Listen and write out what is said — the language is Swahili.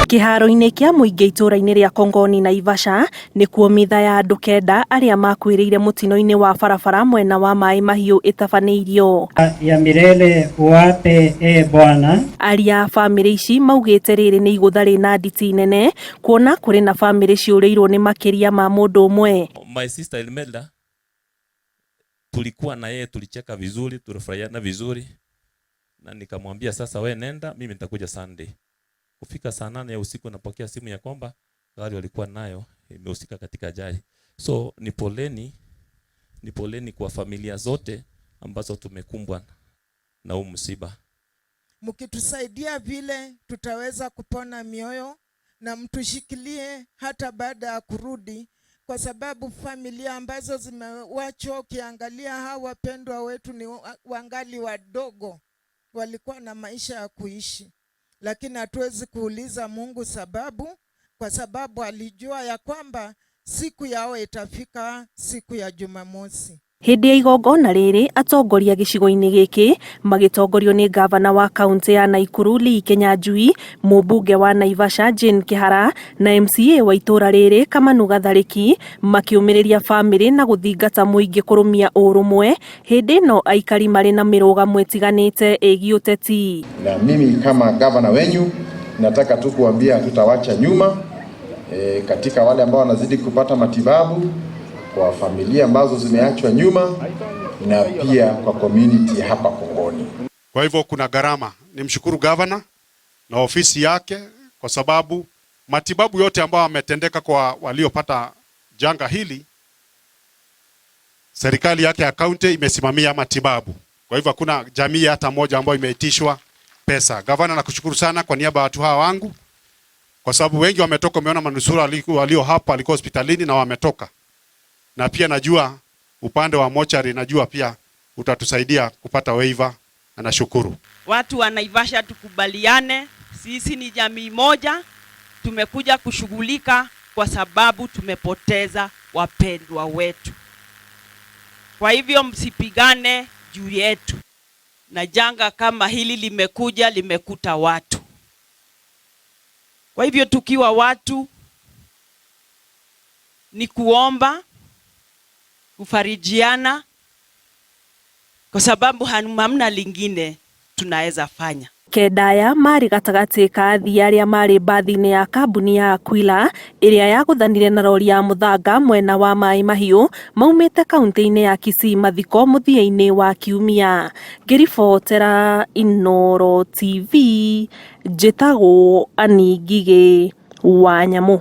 Kĩharo-inĩ kĩa mũingĩ itũũra-inĩ rĩa Kongoni Naivasha nĩkuo mitha ya andũ 9 arĩa makuĩrĩire mũtino-inĩ wa barabara mwena wa Maĩ Mahiũ ĩtabanĩirio. Ya milele uwape, e Bwana. Aria a bamĩrĩ ici maugĩte rĩrĩ nĩ igũtha rĩna nditi nene kuona kũrĩ na bamĩrĩ ciũrĩirwo nĩ makĩria ma mũndũ ũmwe. My sister Imelda, tulikuwa na yeye, tulicheka vizuri, tulifurahiana vizuri, na nikamwambia sasa, we nenda, mimi nitakuja Sunday. Kufika saa 8 ya usiku napokea simu ya kwamba gari walikuwa nayo imehusika katika ajali. So ni poleni, ni poleni kwa familia zote ambazo tumekumbwa na huu msiba. Mkitusaidia vile tutaweza kupona mioyo na mtushikilie hata baada ya kurudi, kwa sababu familia ambazo zimewachwa, ukiangalia hawa wapendwa wetu ni wangali wadogo, walikuwa na maisha ya kuishi, lakini hatuwezi kuuliza Mungu sababu, kwa sababu alijua ya kwamba siku yao itafika siku ya Jumamosi. Hĩndĩ ya igongona rĩrĩ, atongoria gĩcigo-inĩ gĩkĩ magĩtongorio nĩ ngavana wa kaũntĩ ya Naikuru Lee Kinyanjui, mũmbunge wa Naivasha Jane Kihara na MCA wa itũũra rĩrĩ Kamanu Gatharĩki makĩũmĩrĩria bamĩrĩ na gũthingata mũingĩ kũrũmia ũrũmwe hĩndĩ ĩno aikari marĩ na mĩrũgamo ĩtiganĩte ĩgiĩ ũteti. Na mimi kama gavana wenyu nataka tu kuambia hatutawacha nyuma katika wale ambao wanazidi kupata matibabu, kwa familia ambazo zimeachwa nyuma na pia kwa community hapa Kongoni. Kwa hivyo kuna gharama. Nimshukuru gavana na ofisi yake kwa sababu matibabu yote ambayo yametendeka kwa waliopata janga hili, serikali yake ya kaunti imesimamia matibabu. Kwa hivyo hakuna jamii hata moja ambayo imeitishwa pesa. Gavana, nakushukuru sana kwa niaba ya watu hawa wangu, kwa sababu wengi wametoka, umeona manusura walio hapa walikuwa hospitalini na wametoka. Na pia najua upande wa mochari, najua pia utatusaidia kupata waiver, na nashukuru. Watu wa Naivasha tukubaliane, sisi ni jamii moja, tumekuja kushughulika kwa sababu tumepoteza wapendwa wetu. Kwa hivyo msipigane juu yetu. Na janga kama hili limekuja limekuta watu. Kwa hivyo tukiwa watu ni kuomba, kufarijiana, kwa sababu hamna lingine tunaweza fanya. 9 aya marĩ gatagatĩ ka athii arĩa marĩ mbathi-inĩ ya kambuni ya Aquila ĩrĩa yagũthanire na rori ya mũthanga mwena wa Maĩ Mahiũ maumĩte kaunti-inĩ ya Kisii mathiko mũthia-inĩ wa kiumia. Ngĩribotera Inooro TV, njĩtagwo Ann Ngigĩ wa Nyamũ.